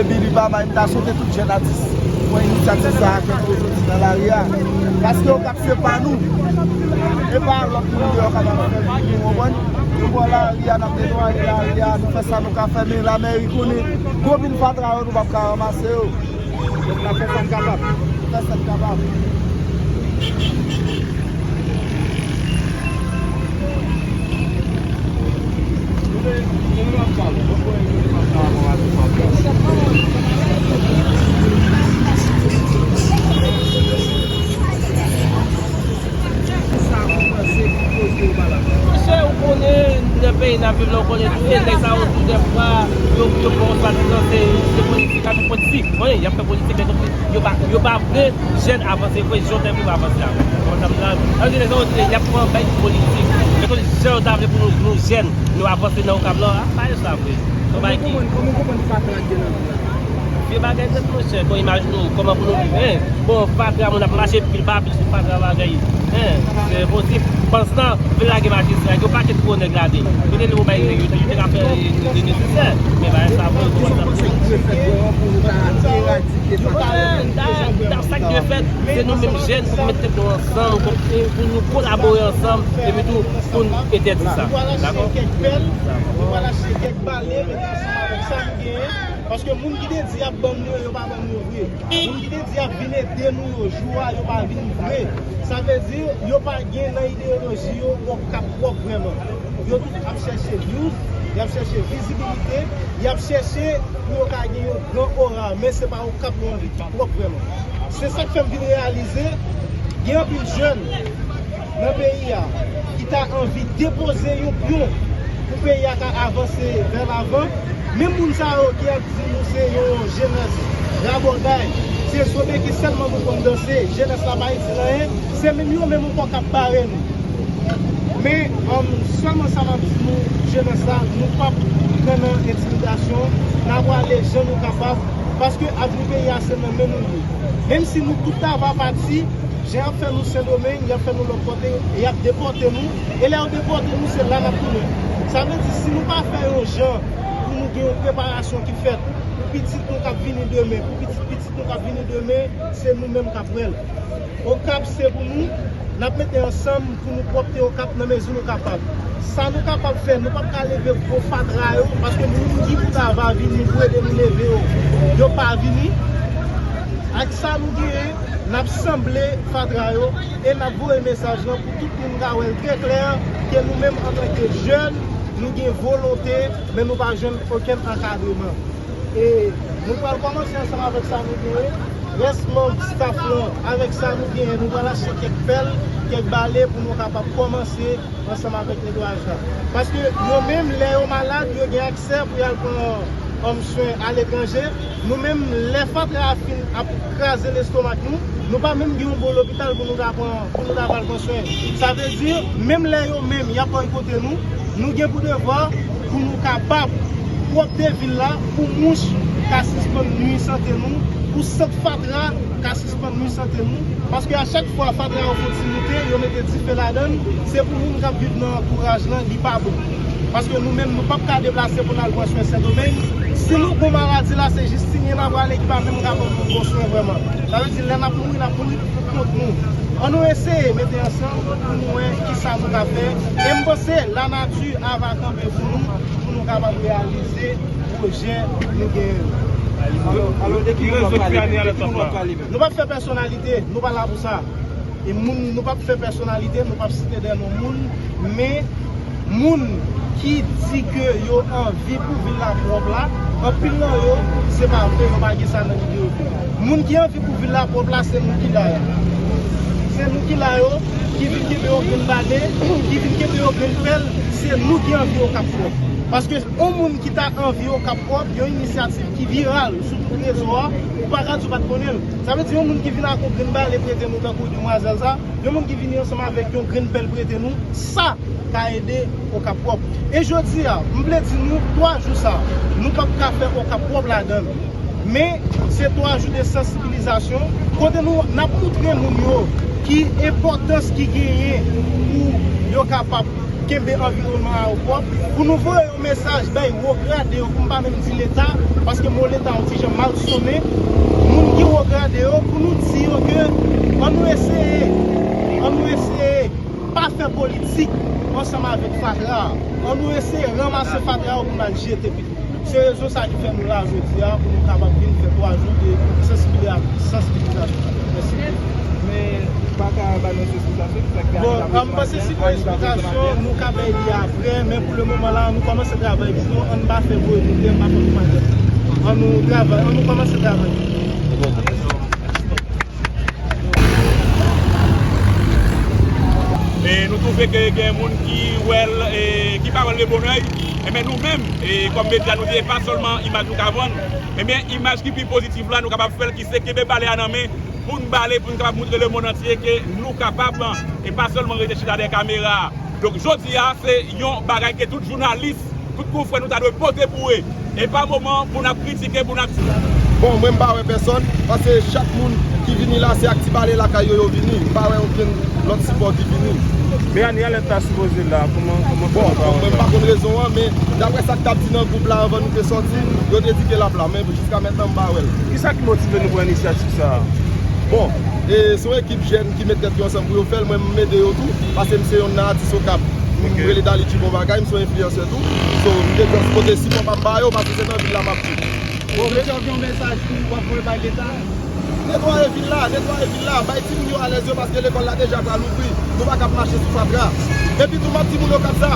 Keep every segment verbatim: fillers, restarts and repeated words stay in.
Epi li pa mal, m ta swete tout jèn atis pran inisyativ sa a, fè koze nan lari a. Paske Okap se pa nou. E pa lòt moun deyò k ap fè nou, ou konprann? Nou pran lari a, n ap netwaye lari a, nou fè sa nou ka fè, men lamèri konnen gwo pil fatra yo, nou p ap ka ranmase yo. Donk, n ap fè sa n kapab. Fè sa n kapab. Monchè, ou konnen, nan peyi n ap viv la, ou konnen tou, e nèg sa yo tou dèfwa, yo, yo pran yon swadizan, se, se politik, afè politik. Wi, y ap fè politik, men yo pa, yo pa vle jèn avanse vre, jan w te vle avanse a. Konprann sa m di la? Sa vle di, lè sa yo di, y ap pran bay politik. Men konnen jan yo ta vle pou nou, nou jèn, nou avanse nan Okap la, a, pa e sa vre. Yon bagay ki... Kòman, kòman, kòman nou pa plage nan vil la? Vye bagay tèt monchè, bon, imajine w, kòman pou nou viv, en? Bon, fatra, moun ap mache pil pa pil sou fatra bagay, en? Se enposib. Pandan tan, vin lage majistra, gen yon pakèt gwo nèg la de. Kote nou bay nèg yo, yo te ka fè, e, e, e nesesè. Men bagay sa, bon, kòman sa? Sa k dwe fèt, se nou menm jèn, pou nou met tèt nou ansanm, pou, pou nou kolabore ansanm, epi tou, pou n entèdi sa. Dakò? Nou pral achte kèk pèl, nou pral achte kèk bale, mete ansanm avèk sa nou genyen. Paske moun ki te di y ap ban nou yo, yo pa ban nou yo vre. Moun ki te di y ap vin ede nou yo, jou a, yo pa vin vre. Sa vle di, yo pa gen nan ideyoloji yo Okap pwòp vrèman. Yo tout ap chèche views, y ap chèche vizibilite, y ap chèche pou yo ka gen yon gran ora, men se pa Okap yo anvi pwòp vrèman. Se sa k fè m vin reyalize, gen anpil jèn nan peyi a ki ta anvi depoze yon pyon pou peyi a ka avanse vè lavan. Menm moun sa yo ki ap di nou se yon jenès rabòday, se sobe ki sèlman nou konn danse, jenès la pa itil anyen, se menm yo menm ankò k ap bare nou. Men, um, sèlman sa m ap di nou, jenès la, nou p ap pran nan entimidasyon, n a prale jan nou kapab, paske avni peyi a se nan men nou li ye. Menm si nou tout ta va pati, jan y ap fè nou Sendomeng, y ap fè nou lòt kote, y ap depòte nou, e lè yo depòte nou, se la n ap tounen. Sa vle di, si nou pa fè yon jan pou nou gen yon preparasyon ki fèt, pou pitit nou k ap vini demen, pou pitit pitit nou k ap vini demen, se nou menm k ap wè l. Okap se pou nou, n ap mete ansanm pou nou pwòpte Okap nan mezi nou kapab. Sa nou kapab fè, nou p ap ka leve gwo fatra yo, paske moun ki pou ta va vini pou ede nou leve yo, yo pa vini. Ak sa nou genyen, n ap sanble fatra yo e n ap voye mesaj lan pou tout moun ka wè l trè klè ke nou menm antanke jèn, nou gen volonte, men nou pa jwenn okenn ankadreman. E nou pral kòmanse ansanm avèk sa nou genyen. Rès manm staff lan, avèk sa nou genyen, nou pral achte kèk pèl, kèk bale pou nou kapab kòmanse ansanm avèk netwayaj la. Paske yo menm, lè yo malad, yo gen aksè pou y al pran, um, swen aletranje. Nou menm, lè fatra a fin ap kraze lestomak nou, nou pa menm gen yon bon lopital pou nou ta pran, pou nou ta pral pran swen. Sa vle di, menm lè yo menm, y ap bòykote nou, nou gen pou devwa pou nou kapab pwòpte vil la, pou mouch ka sispann nwi sante nou, pou sant fatra ka sispann nwi sante nou. Paske a chak fwa fatra yo fè ti moute, yo mete dife ladan l, se pou moun k ap viv nan antouraj lan, li pa bon. Paske nou menm, nou p ap ka deplase pou n al pran swen Sendomeng. Si nou gon maladi la, se jis siyen n a prale ki pa menm ka ban nou bon swen vrèman. Sa vle di, lè n ap mouri, n ap mouri pou kont nou. Ann nou eseye mete ansanm pou nou wè kisa nou ka fè. E m panse lanati ava kanpe pou nou, pou nou kapab reyalize pwojè nou genyen yo. Alò, alò, de ki moun w ap pale menm? De ki moun w ap pale menm? Nou p ap fè pèsonalite, nou pa la pou sa. E moun, nou p ap fè pèsonalite, nou p ap site de non moun, men moun ki di ke yo anvi pou vil la pwòp la, anpil nan yo, se pa vre, yo pa gen sa nan lide yo. Moun ki anvi pou vil la pwòp la, se nou ki la a. Se nou ki la yo, ki vin kenbe yon grenn bale, ki vin kenbe yon grenn pèl, se nou ki anvi Okap pwòp. Paske yon moun ki ta anvi Okap pwòp, yon inisyativ ki viral sou tout rezo a, ou pa ka di w pa t konnen l. Sa vle di yon moun ki vin ak yon grenn bale prete nou tankou demwazèl sa, yon moun ki vini ansanm avèk yon grenn pèl prete nou, sa ka ede Okap pwòp. E jodi a, m vle di nou, twa jou sa, nou p ap ka fè Okap pwòp ladan l. Men, se twa jou de sansibilizasyon, kote nou, n ap moutre moun yo ki enpòtans ki genyen pou yo kapab kenbe anviwònman an pwòp, pou nou voye yon mesaj bay wo grade yo, pou m pa menm di Leta, paske mo Leta yon ti jan mal sonnen, moun ki wo grade yo, pou nou di yo ke ann nou eseye, ann nou eseye pa fè politik ansanm avèk fatra a. Ann nou eseye ranmase fatra yo pou n al jete pito. Se rezon sa ki fè nou la jodi a, pou nou kapab vin fè twa jou de sansibiliza-, sansibilizasyon. Mèsi. Men, ou pa ka ba nou eksplitasyon, kisa ki bon, ann pase si pou eksplikasyon, nou ka bay li apre, men pou le moman la, ann nou kòmanse travay pou nou, ann pa fè voye moute, ann pa fè koumanjè. Ann nou travay, ann nou kòmanse travay. E nou twouve ke gen moun ki wè l, e ki pa wè l de bon èy. Enben, nou menm, e kòm medya, nou di, e pa sèlman imaj nou ka vann, enben, imaj ki pi pozitif la, nou kapab fè l, ki se kenbe bale a nan men, pou n bale, pou n kapab montre lemonn antye ke nou kapab, e pa sèlman rete chita dèyè kamera a. Donk, jodi a, se yon bagay ke tout jounalis, tout konfrè nou ta dwe pote boure. E pa moman pou n ap kritike, pou n ap... Bon, mwen m pa wè pèsonn, paske chak moun ki vini la, se ak ti bale lakay yo yo vini. M pa wè okenn lòt sipò ki vini. Men ane a lè n ta sipoze la, kòman, kòman fè... Bon, nou pa wè mwen m pa konn rezon an, men daprè sa k t ap di nan gwoup la anvan nou te sòti, yo te di ke l ap la, men jiska mentnan m pa wè l. Kisa ki motive nou pran inisyativ sa a? Bon, e se yon ekip jèn ki met tèt yo ansanm pou yo fè l, mwen m ede yo tou, paske m se yonn nan atis Okap. M rele Dali G Bon Bagay, m se yon enfliyansè tou. So, m te dwe pote sipò pa m ba yo, paske se nan vil la m ap viv. Bon, mesye, w gen yon mesaj pou w ap voye bay Leta? Netwaye vil la, netwaye vil la, bay timoun yo alèz yo, paske lekòl la deja pral ouvri. Nou pa ka ap mache sou fatra. Epi tou, m ap di moun Okap sa,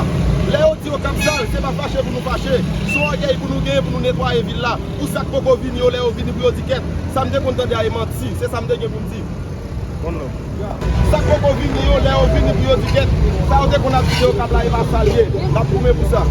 lè yo di Okap sal, se pa fache pou nou fache. Se yon ògèy pou nou genyen pou nou netwaye vil la. Pou sa k poko vini yo, lè yo vini pou yo di kèt. Sa m te konn tande a e manti, se sa m te gen pou m di. Bon non. Sa k poko vini yo, lè yo vini pou yo di kèt. Sa yo te konn ap di de Okap la, e pa sa l ye. N ap goumen pou sa.